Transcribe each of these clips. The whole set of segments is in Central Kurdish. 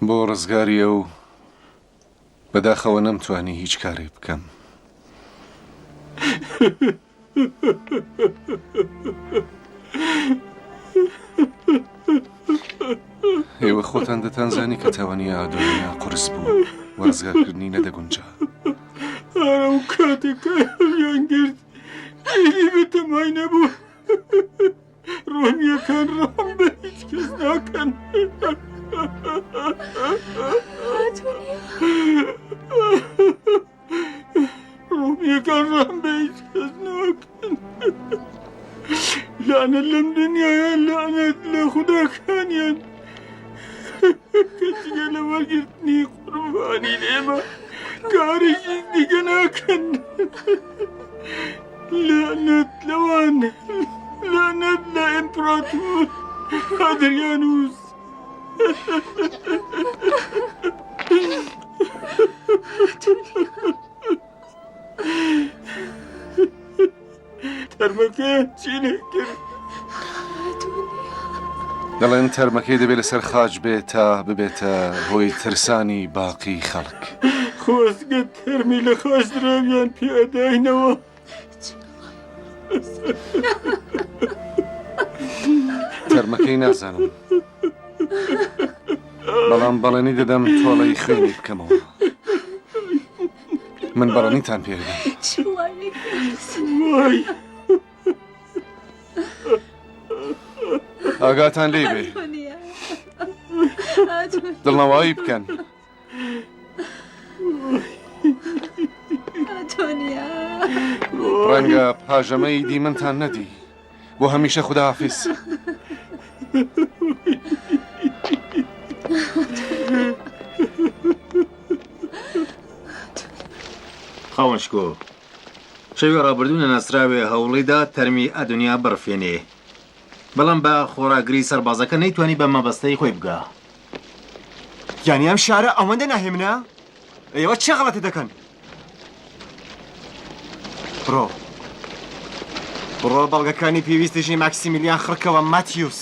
بۆ ڕزگاری ئەو بەداخەوە نەمتوانی هیچ کارێک بکەم. ئێوە خۆتان دەتانزانی کە تاوانی ئادۆنیا قورس بوو و ڕزگارکردنی نەدەگونجا. ئەو کاتێک هەڵیان گرت ئیدی بەتەمای نەبوو. ڕۆمیەکان ڕەحم بە هیچ کەس ناکەن. ڕۆمیەکان ڕەحم بە هیچ کەس ناکەن. لەعنەت لەم دنیایە لەعنەت لە خوداکانیان کە جگە لە وەرگرتنی قوربانی ئێمە کارێکی دیکە ناکەن. لەعنەت لەوان لەعنەت لە ئیمپراتور ئادریانوس. تەرمەکەیان چی لێ کرد؟ دەڵێن تەرمەکەی دەبێت لەسەر خاچ بێت تا ببێتە هۆی ترسانی باقی خەڵک. خۆزگە تەرمی لە خاچ دراویان پێ ئەداینەوە. تەرمەکەی نازانم بەڵام بەڵێنی دەدەم تۆڵەی خوێنی بکەمەوە. من بەڵێنیتان پێ دەدەم. وای ئاگاتان لێی بێ دڵنەوایی بکەن. ڕەنگە پاژەمەی دیمەنتان نەدی بۆ هەمیشە خوداحافیز. خاوەن شکۆ شەوی ڕابردوو نەناسراوێ هەوڵیدا تەرمی ئەدونیا بڕفێنێ بەڵام بە خۆڕاگری سەربازەکە نەیتوانی بە مەبەستەی خۆی بگا. یانی ئەم شارە ئەوەندە ناهێمنە؟ ئێوە چ غەڵەتێ دەکەن؟ بڕۆ بڕۆ بەڵگەکانی پێویست دژی ماکسیمیلیان خڕکەوە ماتیوس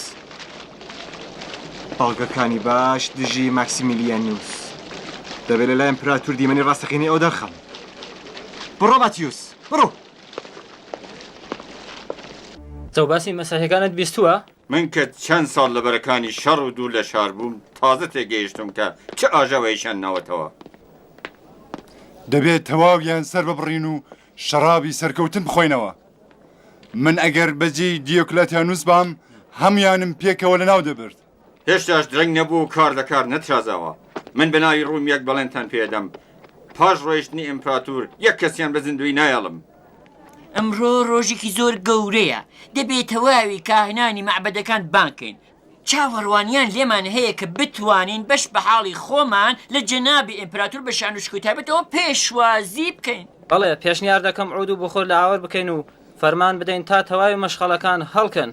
بەڵگەکانی باش دژی ماکسیمیلیانوس دەبێت لە لای ئیمپراتور دیمەنی ڕاستەقینەی ئەو دەرخەم بڕۆ ماتیوس بڕۆ تۆ باسی مەسیحیەکانت بیستووە؟ من کە چەند ساڵ لە بەرەکانی شەڕ و دوور لە شار بووم، تازە تێگەیشتم کە چ ئاژاوەیەکیان ناوەتەوە. دەبێت تەواویان سەر ببڕین و شەڕابی سەرکەوتن بخۆینەوە. من ئەگەر بە جێی دیۆکلەتیانوس بام، هەموویانم پێکەوە لەناو دەبرد. هێشتاش درەنگ نەبووە و کار لە کار نەترازاوە. من بە ناوی ڕووم یەک بەڵێنتان پێ ئەدەم، پاش ڕۆیشتنی ئیمپراتور یەک کەسیان بە زیندوویی نایەڵم. ئەمڕۆ ڕۆژێکی زۆر گەورەیە، دەبێ تەواوی کاهینانی مەعبەدەکان بانگ کەین. چاوەڕوانیان لێمان هەیە کە بتوانین بەش بە حاڵی خۆمان لە جەنابی ئیمپراتور بە شان و شکۆی تایبەتەوە پێشوازی بکەین. بەڵێ، پێشنیار دەکەم عود و بخور لە ئاور بکەین و فەرمان بدەین تا تەواوی مەشخەڵەکان هەڵکەن.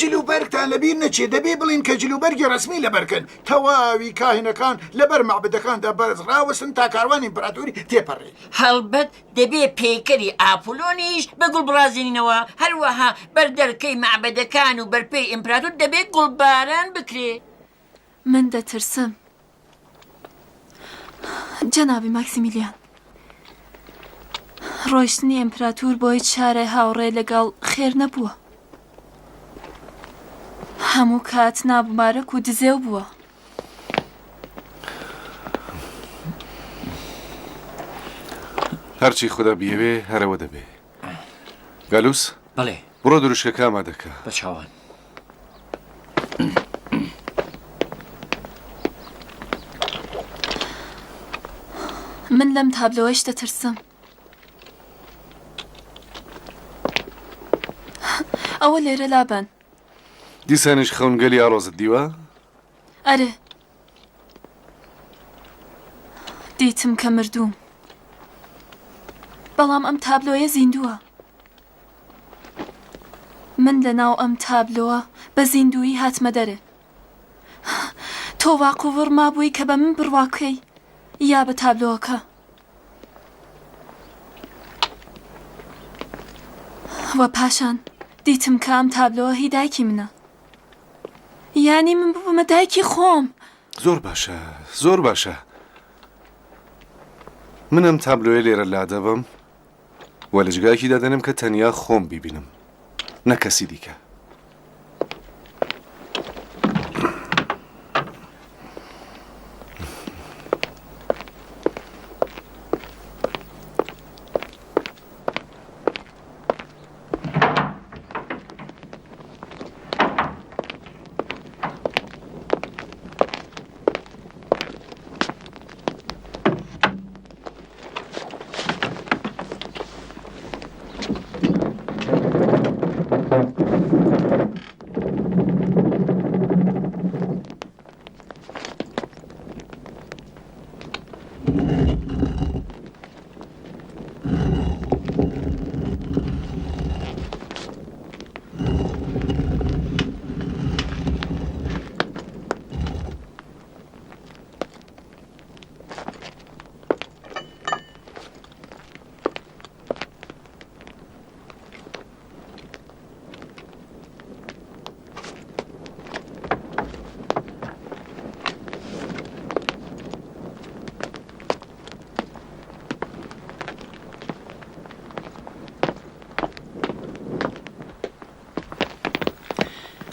جلوبەرگتان لەبیر نەچێ، دەبێ بڵێین کە جلوبەرگی ڕەسمی لەبەر کەن. تەواوی کاهینەکان لەبەر مەعبەدەکاندا بەرز ڕاوەستن تا کاروانی ئیمپراتۆری تێپەڕێ. هەڵبەت دەبێ پەیکەری ئاپۆلۆنیش بە گوڵ بڕازێنینەوە، هەروەها بەردەرکەی مەعبەدەکان و بەرپێی ئیمپراتۆر دەبێ گوڵباران بکرێ. من دەترسم جەنابی ماکسیمیلیان. ڕۆیشتنی ئیمپراتور بۆ هیچ شارێ هاوڕێ لەگەڵ خێر نەبووە. هەموو کات نابمارەک و دزێو بووە. هەرچی خودا بیەوێ هەرەوە دەبێ. گالوس بەڵێ بڕۆ دروشکەکە ئامادە کە. بە چاوان. من لەم تابلۆیەش دەترسم. ئەوە لێرە لابەن. دیسانیش خەونگەلی ئاڵۆزت دیوە؟ ئەرێ دیتم کە مردووم بەڵام ئەم تابلۆیە زیندووە من لە ناو ئەم تابلۆوە بە زیندوویی هاتمە دەرێ تۆ واقووڕ مابووی کە بە من بڕواکەی یا بە تابلۆکە وە پاشان دیتم کە ئەم تابلۆوە هی دایکی منە یانی من ببوومە دایکی خۆم. زۆر باشە، زۆر باشە. من ئەم تابلۆیە لێرە لادەبەم و لە جگایەکی دادەنێم کە تەنیا خۆم بیبینم نە کەسی دیکە.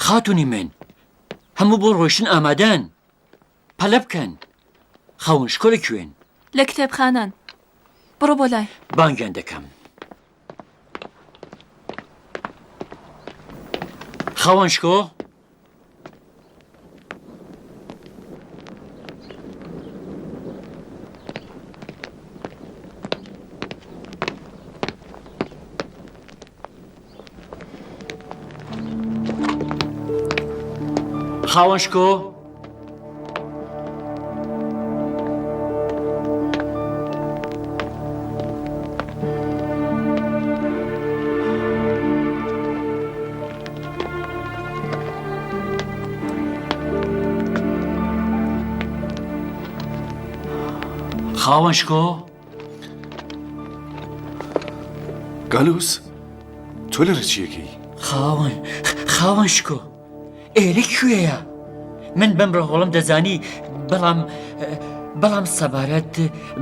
خاتونی من هەموو بۆ ڕۆیشتن ئامادەن پەلە بکەن خەون شکۆ لە کوێن؟ لە کتێبخانەن بڕۆ بۆ لای. بانگیان دەکەم. خاوەن شکۆ؟ خاوەن شکۆ؟ خاوەن شکۆ؟ گالوس تۆ لێرە چیەکەی؟ خاوەن خاوەن شکۆ ئێرە کوێیە؟ من بەم ڕەهۆڵم دەزانی بەڵام بەڵام سەبارەت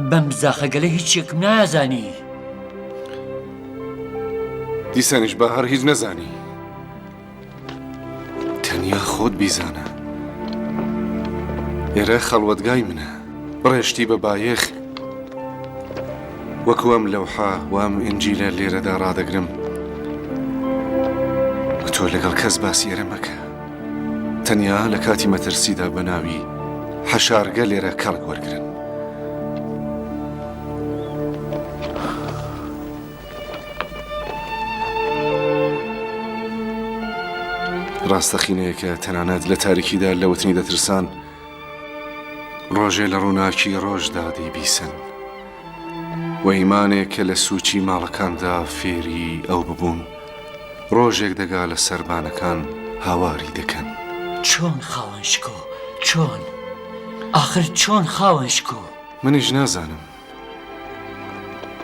بەم زاخەگەلە هیچێکم نازانی. دیسانیش با هەر هیچ نەزانی. تەنیا خۆت بیزانە. ئێرە خەڵوەتگای منە. بڕێ شتی بە بایەخ وەکو ئەم لەوحە و ئەم ئینجیلە لێرەدا ڕادەگرم و تۆ لەگەڵ کەس باسی ئێرە مەکە. تەنیا لە کاتی مەترسیدا بە ناوی حەشارگە لێرە کەڵک وەرگرن. ڕاستەقینەیەکە تەنانەت لە تاریکیدا لە وتنی دەترسان ڕۆژێ لە ڕووناکی ڕۆژدا دەیبیسن و ئیمانێک کە لە سوچی ماڵەکاندا فێری ئەو ببوون ڕۆژێک دەگا لە سەربانەکان هاواری دەکەن. چۆن خاوەن شکۆ چۆن؟ ئاخر چۆن خاوەن شکۆ؟ منیش نازانم.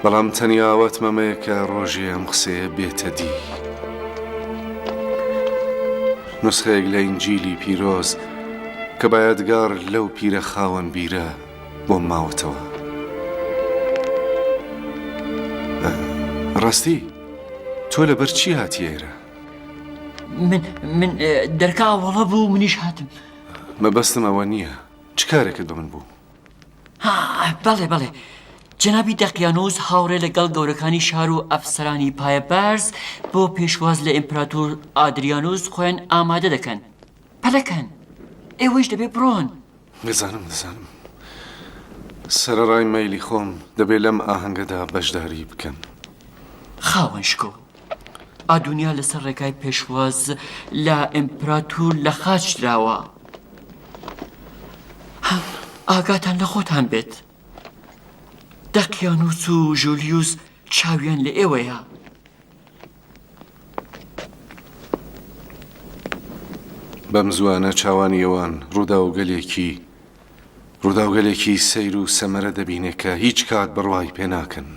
بەڵام تەنیا ئاواتم ئەمەیە کە ڕۆژێ ئەم قسەیە بێتە دی. نوسخەیەک لە ئینجیلی پیرۆز کە بە یادگار لەو پیرە خاوەن بیرە بۆم ماوەتەوە. ڕاستی تۆ لەبەر چی هاتیە ئێرە؟ من من دەرکە ئاوەڵە بوو منیش هاتم. مەبەستم ئەوە نییە. چ کارێکت بە من بوو؟ ها بەڵێ بەڵێ جەنابی دەقیانوس هاوڕێ لەگەڵ گەورەکانی شار و ئەفسەرانی پایەبەرز بۆ پێشواز لە ئیمپراتور ئادریانوس خۆیان ئامادە دەکەن پەلەکەن ئێوەیش دەبێ بڕۆن. دەزانم دەزانم سەرەڕای مەیلی خۆم دەبێ لەم ئاهەنگەدا بەشداری بکەم. خاوەن شکۆ ئادونیا لەسەر ڕێگای پێشواز لە ئیمپراتور لە خاچ دراوە. ئاگاتان لە خۆتان بێت. دەقیانوس و ژولیوس چاویان لە ئێوەیە. بەم زووانە چاوانی ئەوان ڕووداوگەلێکی ڕووداوگەلێکی سەیر و سەمەرە دەبینێ کە هیچ کات بڕوای پێ ناکەن.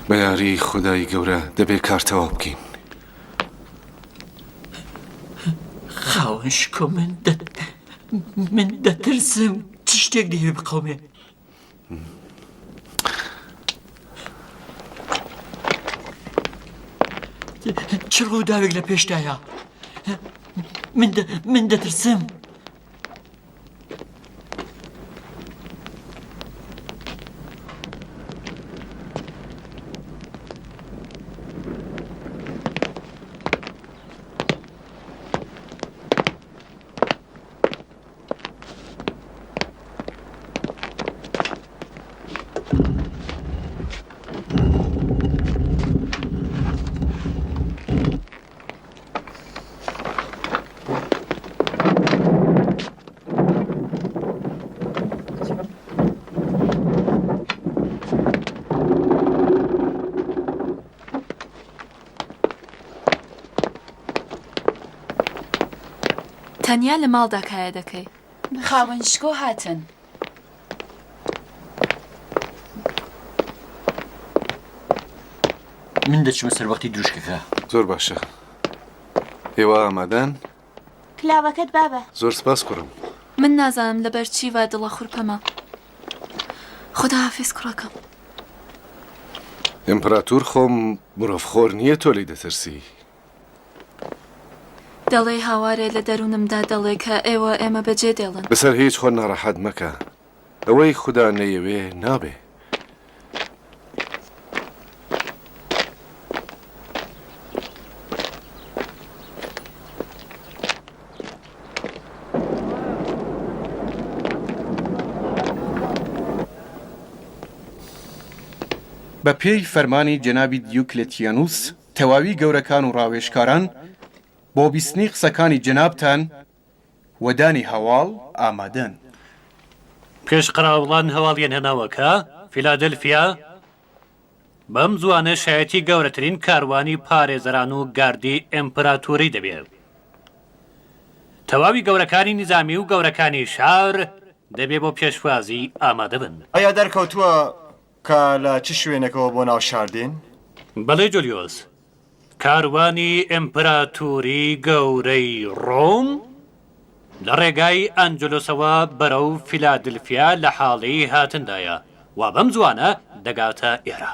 بە یاری خودای گەورە دەبێ کار تەواو بکەین. خاوەن شکۆ من دە من دەترسم چ شتێک دەیەوێ بقەومێ. چ ڕووداوێک لە پێشدایە؟ من من دەترسم. تەنیا لە ماڵدا کایە دەکەی. خاوەن شکۆ هاتن. من دەچمە سەر وەختی دروشکەکە. زۆر باشە. ئێوە ئامادەن؟ کلاوەکەت بابە. زۆر سپاس کوڕم. من نازانم لەبەر چی وا دڵە خورپەمە. خوداحافیز کوڕەکەم. ئیمپراتور خۆم مرۆڤخۆر نییە تۆ لێی دەترسی. دەڵێی هاوارێ لە دەروونمدا دەڵێ کە ئێوە ئێمە بەجێ دێڵن. لەسەر هیچ خۆت ناڕەحەت مەکە. ئەوەی خودا نەیەوێ نابێ. بە پێی فەرمانی جەنابی دیوکلێتیانوس تەواوی گەورەکان و ڕاوێژکاران بۆ بیستنی قسەکانی جەنابتان و دانی هەواڵ ئامادەن. پێش قەراوڵان هەواڵیان هێناوە کە، فیلادلفیا، بەم زووانە شایەتی گەورەترین کاروانی پارێزەران و گاردی ئیمپراتۆری دەبێ. تەواوی گەورەکانی نیزامی و گەورەکانی شار دەبێ بۆ پێشوازی ئامادە بن. ئایا دەرکەوتووە کە لە چ شوێنێکەوە بۆ ناو شار دێن؟ بەڵێ جولیۆس، کاروانی ئیمپراتوری گەورەی ڕۆم لە ڕێگای ئەنجلوسەوە بەرەو فیلادلفیا لە حاڵی هاتندایە و بەم زووانە دەگاتە ئێرە.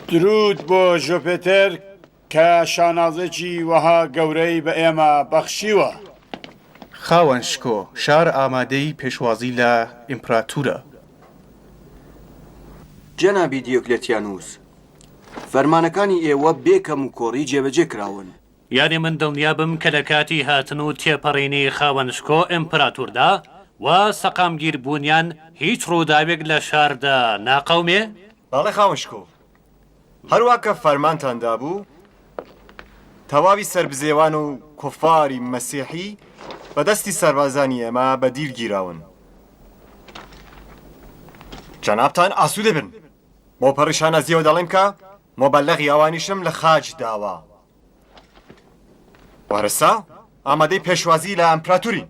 دروود بۆ ژۆپێتێر کە شانازێکی وەها گەورەی بە ئێمە بەخشیوە. خاوەن شکۆ، شار ئامادەی پێشوازی لە ئیمپراتورە. جەنابی دیۆکلێتیانوس، فەرمانەکانی ئێوە بێ کەموکۆڕی جێبەجێ کراون. یانێ من دڵنیا بم کە لە کاتی هاتن و تێپەڕینی خاوەن شکۆ ئیمپراتوردا و سەقامگیر بوونیان هیچ ڕووداوێک لە شاردا ناقەومێ؟ بەڵێ خاوەن شکۆ، هەروا کە فەرمانتان دابوو، تەواوی سەربزێوان و کوفاری مەسیحی بە دەستی سەربازانی ئێمە بە دیل گیراون. جەنابتان ئاسوودە بن. بەوپەڕی شانازییەوە دەڵێم کە موبەلەغی ئەوانیشم لە خاچ داوە. وارسا ئامادەی پێشوازی لە ئەمپراتورین.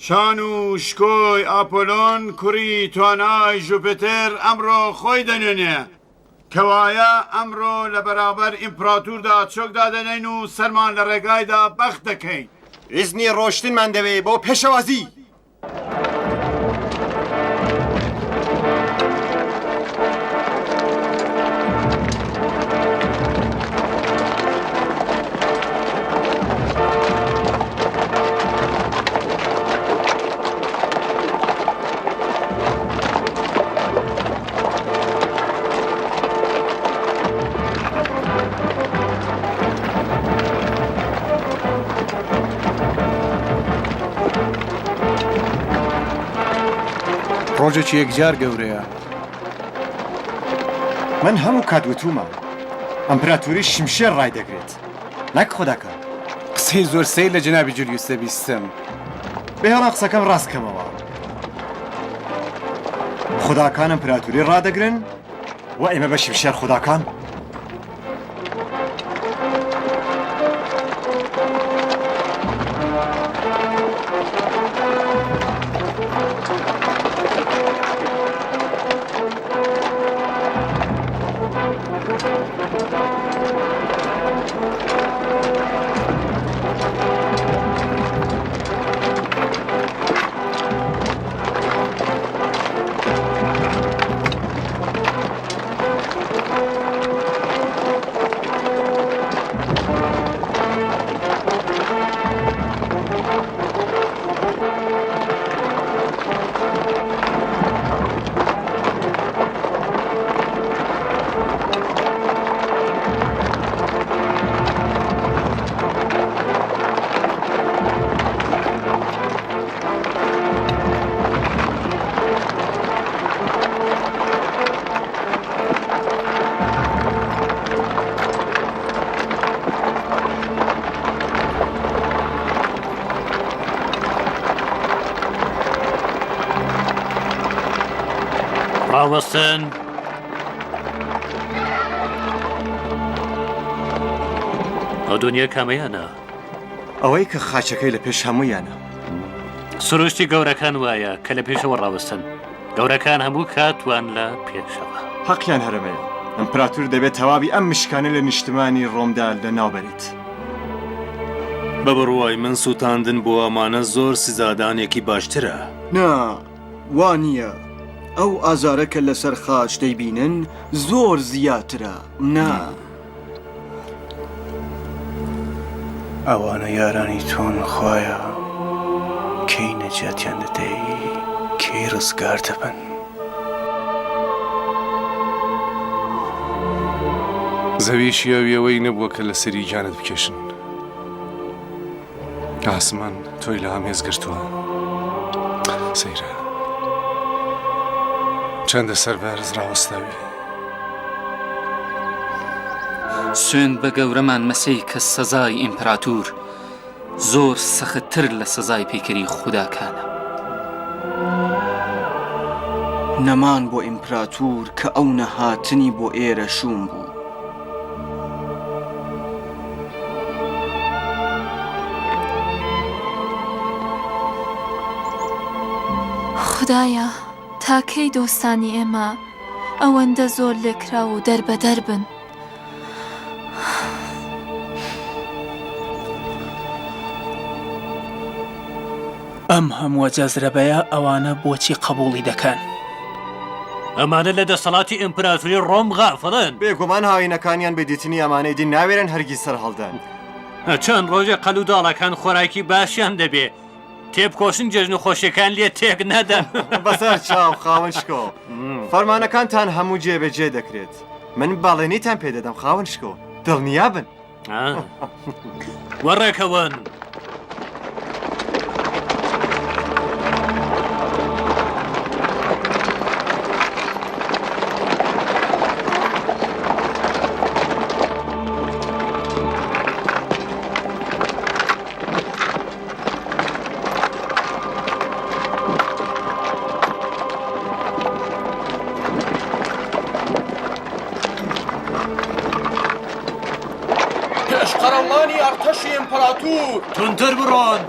شان و شکۆی ئاپۆلۆن کوڕی توانای ژوپێتێر ئەمڕۆ خۆی دەنوێنێ، کەوایە ئەمڕۆ لە بەرابەر ئیمپراتوردا چۆک دادەنێین و سەرمان لە ڕێگایدا بەخت دەکەین. ئیزنی ڕۆشتنمان دەوێ بۆ پێشەوازی. ڕۆژێکی یەکجار گەورەیە. من هەموو کات وتوومە ئەمپراتوری شمشێر ڕایدەگرێت نەک خوداکان. قسەی زۆر سەیر لە جەنابی جولیوس دەبیستم. بهێڵە قسەکەم ڕاست کەمەوە. خوداکان ئەمپراتوری ڕادەگرن و ئێمە بە شمشێر خوداکان. ڕاوەستن. ئەو دنیا کامەیانە؟ ئەوەی کە خاچەکەی لە پێش هەموویانە. سروشتی گەورەکان وایە کە لە پێشەوە ڕاوەستن. گەورەکان هەموو کات وان لە پێشەوە. حەقیان هەرەمەیە. ئیمپراتور دەبێت تەواوی ئەم مشکانە لە نیشتمانی ڕۆمدا لەناو بەرێت. بە بڕوای من سووتاندن بۆ ئەمانە زۆر سزادانێکی باشترە. نا، وا نییە. ئەو ئازارە کە لەسەر خاچ دەیبینن زۆر زیاترە. نا. ئەوانە یارانی تۆن خوایە کەی نەجاتیان دەدەی کەی ڕزگار دەبن؟ زەوی شیاوی ئەوەی نەبووە کە لەسەری گیانت بکێشن. ئاسمان تۆی لە ئامێز گرتووە. سەیرە چەندە سەربەرز ڕاوەستاوی. سوێند بە گەورەمان مەسیح کە سەزای ئیمپراتور زۆر سەختتر لە سەزای پەیکەری خوداکانە. نەمان بۆ ئیمپراتور کە ئەو نەهاتنی بۆ ئێرە شووم بوو. خودایە تا کەی دۆستانی ئێمە ئەوەندە زۆر لێکراو و دەربەدەر بن؟ ئەم هەمووە جەزرەبەیە ئەوانە بۆچی قەبووڵی دەکەن؟ ئەمانە لە دەسەڵاتی ئیمپراتوری ڕۆم غافڵن. بێگومان هاوینەکانیان بە دیتنی ئەمانەی دی ناوێرن هەرگیز سەرهەڵدەن. چەند ڕۆژێ قەل و داڵەکان خۆراکی باشیان دەبێ. تێبکۆشن جەژن و خۆشیەکان لێ تێک نەدەن. بەسەر چاو خاوەن شکۆ. فەرمانەکانتان هەموو جێبەجێ دەکرێت. من بەڵێنیتان پێدەدەم خاوەن شکۆ. دڵنیابن. وەڕێکەوەن. پێشقەرەڵانی ئەرتەشی ئیمپراتور. توندتر بڕۆن.